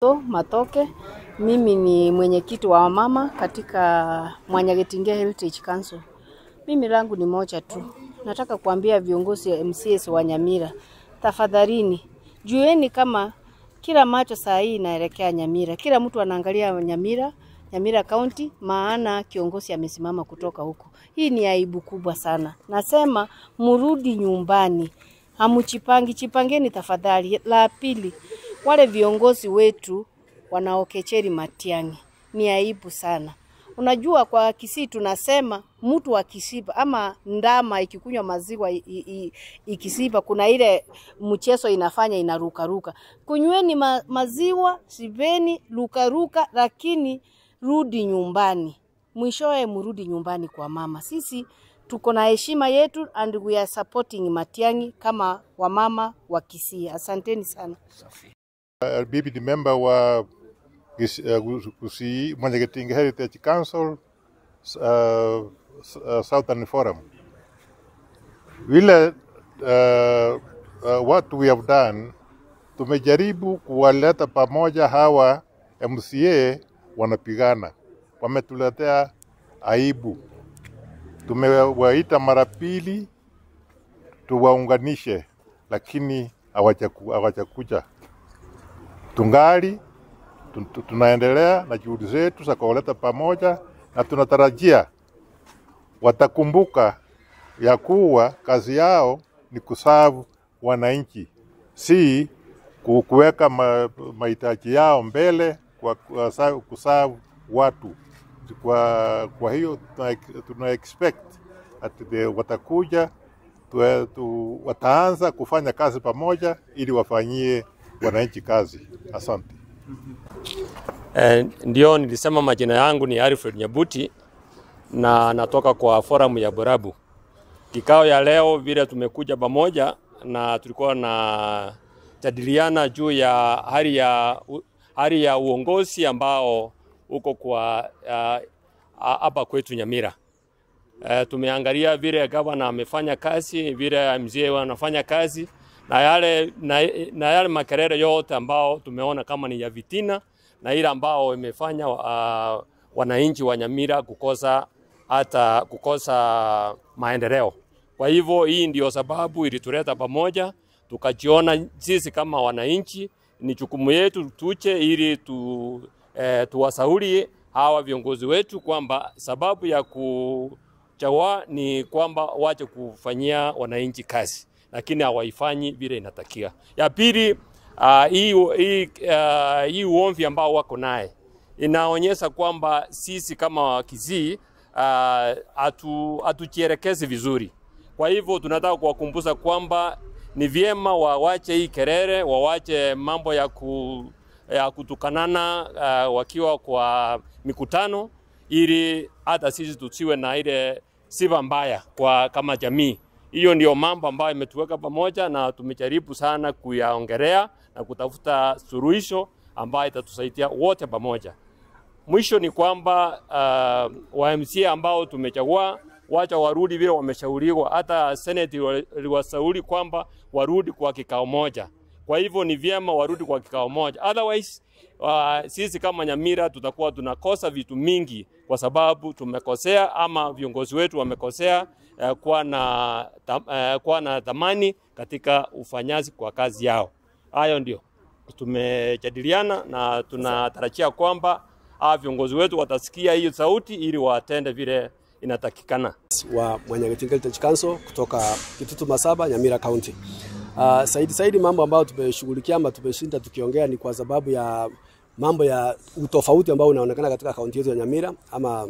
Matoke, mimi ni mwenyekiti wa wamama katika Mwanyagetinge Heritage Council. Mimi langu ni moja tu. Nataka kuambia viongozi wa MCS wa Nyamira, tafadhalini, jueni kama kila macho saa hii inaelekea Nyamira. Kila mtu anaangalia Nyamira, Nyamira County, maana kiongozi amesimama kutoka huko. Hii ni aibu kubwa sana. Nasema murudi nyumbani. Hamuchipangi, chipangeni tafadhali. La pili, wale viongozi wetu wanaokecheri Matiang'i ni aibu sana. Unajua kwa Kisii tunasema mtu akishiba ama ndama ikikunywa maziwa ikishiba, kuna ile mchezo inafanya inarukaruka. Kunyweni maziwa, shibeni, rukaruka, lakini rudi nyumbani. Mwishowe mrudi nyumbani kwa mama. Sisi tuko na heshima yetu and we are supporting Matiang'i kama wamama wa Kisii. Asanteni sana. BBD member wa Kisii Mwanyagetinge Heritage Council, Southern Forum. Vile what we have done, tumejaribu kuwaleta pamoja hawa MCA wanapigana, wametuletea aibu. Tumewaita mara pili tuwaunganishe, lakini hawajakuja. Tungali tunaendelea na juhudi zetu za kuwaleta pamoja, na tunatarajia watakumbuka ya kuwa kazi yao ni kuserve wananchi, si kuweka mahitaji yao mbele kwa kuserve watu. Kwa hiyo tuna expect ati watakuja, wataanza kufanya kazi pamoja ili wafanyie wananchi kazi. Asante. Ndio nilisema majina yangu ni Alfred Nyabuti na natoka kwa forum ya Borabu. Kikao ya leo vile tumekuja pamoja na tulikuwa na jadiliana juu ya hali ya uongozi ambao uko kwa hapa kwetu Nyamira. Tumeangalia vile gavana amefanya kazi, vile mzee wanafanya kazi, na yale makelele yote ambao tumeona kama ni ya vitina na ile ambao imefanya wananchi wa Nyamira kukosa hata kukosa maendeleo. Kwa hivyo hii ndio sababu ilituleta pamoja, tukajiona sisi kama wananchi ni jukumu yetu tuche ili tuwasauri hawa viongozi wetu kwamba sababu ya kuchawa ni kwamba wache kufanyia wananchi kazi, lakini hawaifanyi vile inatakiwa. Ya pili, hii uomvi ambao wako naye inaonyesha kwamba sisi kama Kisii hatujielekezi vizuri. Kwa hivyo tunataka kuwakumbusha kwamba ni vyema wawache hii kelele, wawache mambo ya kutukanana wakiwa kwa mikutano, ili hata sisi tusiwe na ile sifa mbaya kwa kama jamii. Hiyo ndio mambo ambayo imetuweka pamoja na tumejaribu sana kuyaongelea na kutafuta suluhisho ambayo itatusaidia wote pamoja. Mwisho ni kwamba wa MCA ambao tumechagua wacha warudi vile wameshauriwa. Hata Senate iliwashauri kwamba warudi kwa kikao moja. Kwa hivyo ni vyema warudi kwa kikao moja. Otherwise sisi kama Nyamira tutakuwa tunakosa vitu mingi kwa sababu tumekosea ama viongozi wetu wamekosea kuwa na thamani katika ufanyazi kwa kazi yao. Hayo ndio tumejadiliana na tunatarajia kwamba viongozi wetu watasikia hiyo sauti ili watende vile inatakikana. Wa Mwanyagetinge Heritage Council kutoka Kitutu Masaba, Nyamira County. Saidi mambo ambayo tumeshughulikia ama tumeshinda tukiongea ni kwa sababu ya mambo ya utofauti ambao unaonekana katika kaunti yetu ya Nyamira ama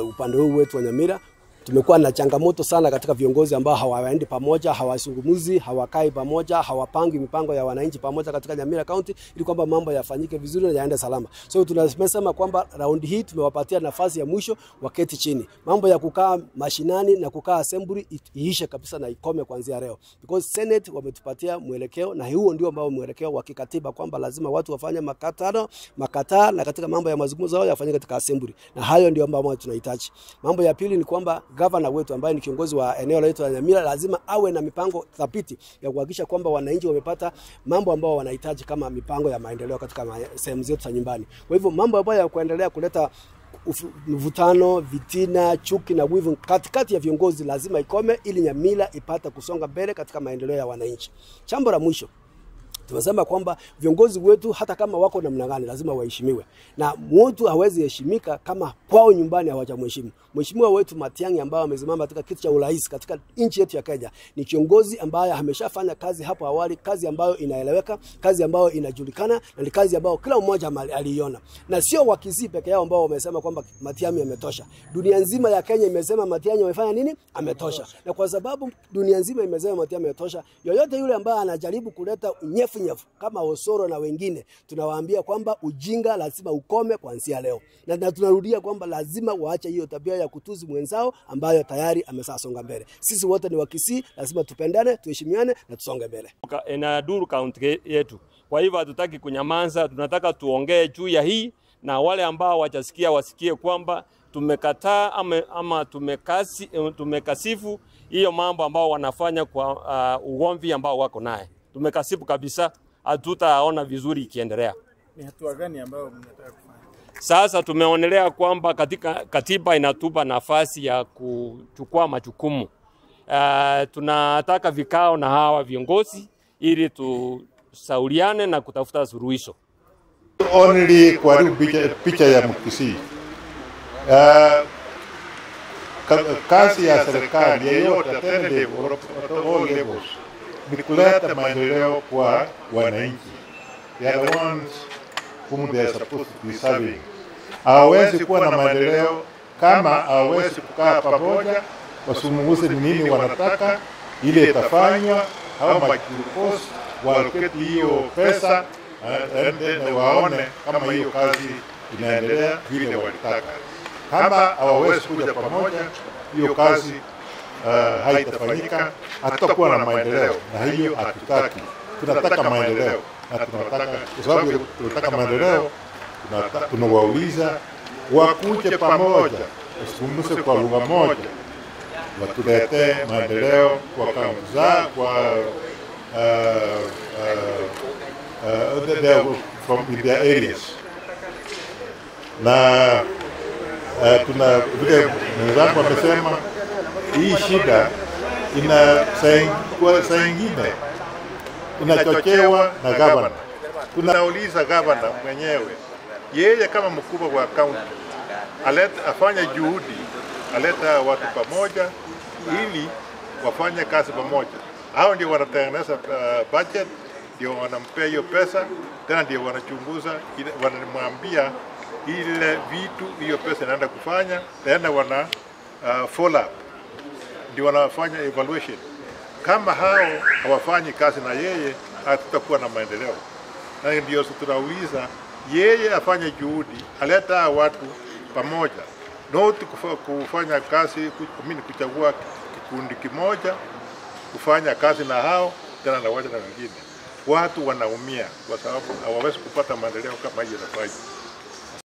upande huu wetu wa Nyamira. Tumekuwa na changamoto sana katika viongozi ambao hawaendi pamoja, hawazungumzi, hawakai pamoja, hawapangi mipango ya wananchi pamoja katika Nyamira County ili kwamba mambo yafanyike vizuri na yaende salama. So tunasema kwamba raundi hii tumewapatia nafasi ya mwisho waketi chini. Mambo ya kukaa mashinani na kukaa assembly iishe kabisa na ikome kuanzia leo. Because Senate wametupatia mwelekeo, na huo ndio ambao mwelekeo wa kikatiba kwamba lazima watu wafanye makataa na katika mambo ya mazungumzo yao yafanyike katika assembly. Na hayo ndio ambayo tunahitaji. Mambo ya pili ni kwamba Gavana wetu ambaye ni kiongozi wa eneo letu la Nyamira lazima awe na mipango thabiti ya kuhakikisha kwamba wananchi wamepata mambo ambao wanahitaji kama mipango ya maendeleo katika sehemu zetu za nyumbani. Kwa hivyo mambo ambayo ya kuendelea kuleta mvutano, vitina, chuki na wivu katikati ya viongozi lazima ikome, ili Nyamira ipate kusonga mbele katika maendeleo ya wananchi. Jambo la mwisho, tumesema kwamba viongozi wetu hata kama wako namna gani lazima waheshimiwe, na mtu hawezi heshimika kama kwao nyumbani hawajamheshimu. Mheshimiwa wetu Matiang'i ambaye amesimama katika kiti cha urais katika nchi yetu ya Kenya ni kiongozi ambaye ameshafanya kazi hapo awali, kazi ambayo inaeleweka, kazi ambayo inajulikana, na ni kazi ambayo kila mmoja aliiona. Na sio Wakisii peke yao ambao wamesema kwamba Matiang'i ametosha. Dunia nzima ya Kenya imesema Matiang'i amefanya nini? Ametosha. Na kwa sababu dunia nzima imesema Matiang'i ametosha, yoyote yule ambaye anajaribu kuleta unyefu kama Osoro na wengine, tunawaambia kwamba ujinga lazima ukome kuanzia leo. Na tunarudia kwamba lazima waache hiyo tabia ya kutuzi mwenzao ambayo tayari amesasonga mbele. Sisi wote ni Wakisii, lazima tupendane, tuheshimiane na tusonge mbele. Inadhuru kaunti yetu. Kwa hivyo hatutaki kunyamaza, tunataka tuongee juu ya hii, na wale ambao wajasikia wasikie kwamba tumekataa ama tumekasifu hiyo mambo ambao wanafanya kwa ugomvi ambao wako naye. Tumekasifu kabisa, hatutaona vizuri ikiendelea. Ni hatua gani ambayo mnataka kufanya? Sasa tumeonelea kwamba katika katiba inatupa nafasi ya kuchukua majukumu. Tunataka vikao na hawa viongozi ili tushauriane na kutafuta suluhisho. Only kuharibu picha ya Mkisii. Kazi ya serikali yeyote alternative at all levels ni kuleta maendeleo kwa wananchi. They are the ones whom they are supposed to be serving. Hawawezi kuwa na maendeleo kama hawawezi kukaa pamoja, wasungumze ni nini wanataka, ile itafanywa, hao majukosi waloketi hiyo pesa na waone kama hiyo kazi inaendelea vile walitaka. Kama hawawezi kuja pamoja, hiyo kazi haitafanyika, hatutakuwa na maendeleo, na hiyo hatutaki. Tunataka maendeleo, na tunataka, kwa sababu tunataka maendeleo, tunawauliza wakuje pamoja, wasungumze kwa lugha moja, watuletee maendeleo kwa kaunti zao, kwa from in their areas. Na tuna vile mwenzangu amesema, hii shida ina saa ingine inachochewa na gavana. Tunauliza gavana mwenyewe, yeye kama mkubwa wa kaunti afanye juhudi, aleta watu pamoja ili wafanye kazi pamoja. Hao ndio wanatengeneza budget, ndio wanampea hiyo pesa, tena ndio wanachunguza, wanamwambia ile vitu hiyo pesa inaenda kufanya, tena wana follow up, ndio wanafanya evaluation. Kama hao hawafanyi kazi na yeye, hatutakuwa na maendeleo. Na ndio tunauliza yeye afanye juhudi, aleta watu pamoja, not kufanya kazi, kuchagua kikundi kimoja kufanya kazi na hao tena na watu na wengine. Watu wanaumia kwa sababu hawawezi kupata maendeleo kama hiyo inafanya.